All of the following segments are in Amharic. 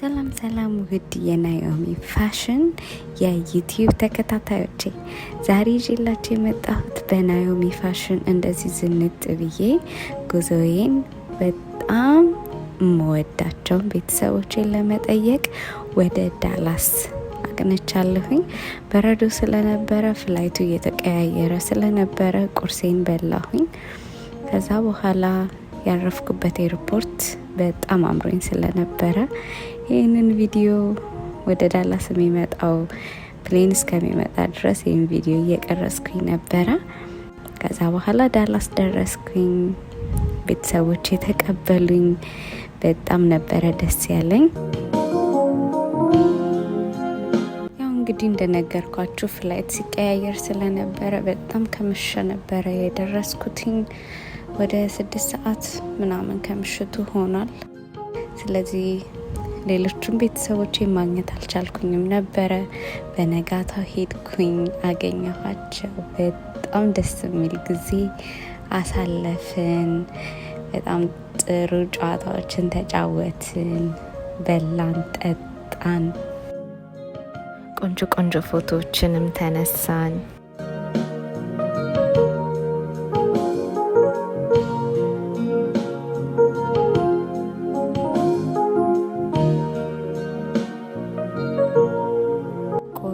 ሰላም ሰላም፣ ውድ የናኦሚ ፋሽን የዩቲዩብ ተከታታዮቼ፣ ዛሬ ይዤላችሁ የመጣሁት በናኦሚ ፋሽን እንደዚህ ዝንጥ ብዬ ጉዞዬን በጣም የምወዳቸውን ቤተሰቦቼን ለመጠየቅ ወደ ዳላስ አቅንቻለሁኝ። በረዶ ስለነበረ፣ flight ኡ እየተቀያየረ ስለነበረ ቁርሴን በላሁኝ። ከዛ በኋላ ያረፍኩበት airport በጣም አምሮኝ ስለነበረ ይህንን ቪዲዮ ወደ ዳላስ የሚመጣው plane እስከሚመጣ ድረስ ይህን ቪዲዮ እየቀረጽኩኝ ነበረ። ከዛ በኋላ ዳላስ ደረስኩኝ። ቤተሰቦች የተቀበሉኝ በጣም ነበረ ደስ ያለኝ። ያው እንግዲህ እንደነገርኳችሁ flight ሲቀያየር ስለነበረ በጣም ከመሸ ነበረ የደረስኩትኝ። ወደ 6 ሰዓት ምናምን ከምሽቱ ሆኗል። ስለዚህ ሌሎቹን ቤተሰቦቼ ማግኘት አልቻልኩኝም ነበረ። በነጋታው ሄድኩኝ፣ አገኘኋቸው። በጣም ደስ የሚል ጊዜ አሳለፍን። በጣም ጥሩ ጨዋታዎችን ተጫወትን፣ በላን፣ ጠጣን። ቆንጆ ቆንጆ ፎቶዎችንም ተነሳን።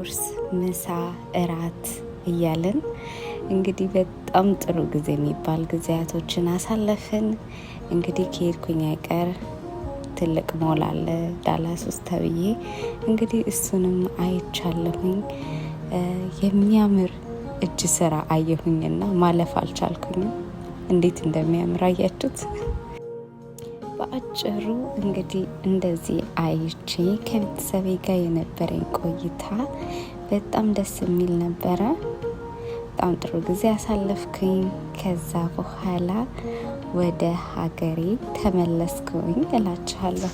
ቁርስ፣ ምሳ፣ እራት እያልን እንግዲህ በጣም ጥሩ ጊዜ የሚባል ጊዜያቶችን አሳለፍን። እንግዲህ ከሄድኩኝ አይቀር ትልቅ ሞል አለ ዳላስ ውስጥ ተብዬ እንግዲህ እሱንም አይቻለሁኝ። የሚያምር እጅ ስራ አየሁኝና ማለፍ አልቻልኩኝም። እንዴት እንደሚያምር አያችሁት? በአጭሩ እንግዲህ እንደዚህ አይቼ ከቤተሰቤ ጋር የነበረኝ ቆይታ በጣም ደስ የሚል ነበረ። በጣም ጥሩ ጊዜ አሳለፍኩኝ። ከዛ በኋላ ወደ ሀገሬ ተመለስኩኝ እላችኋለሁ።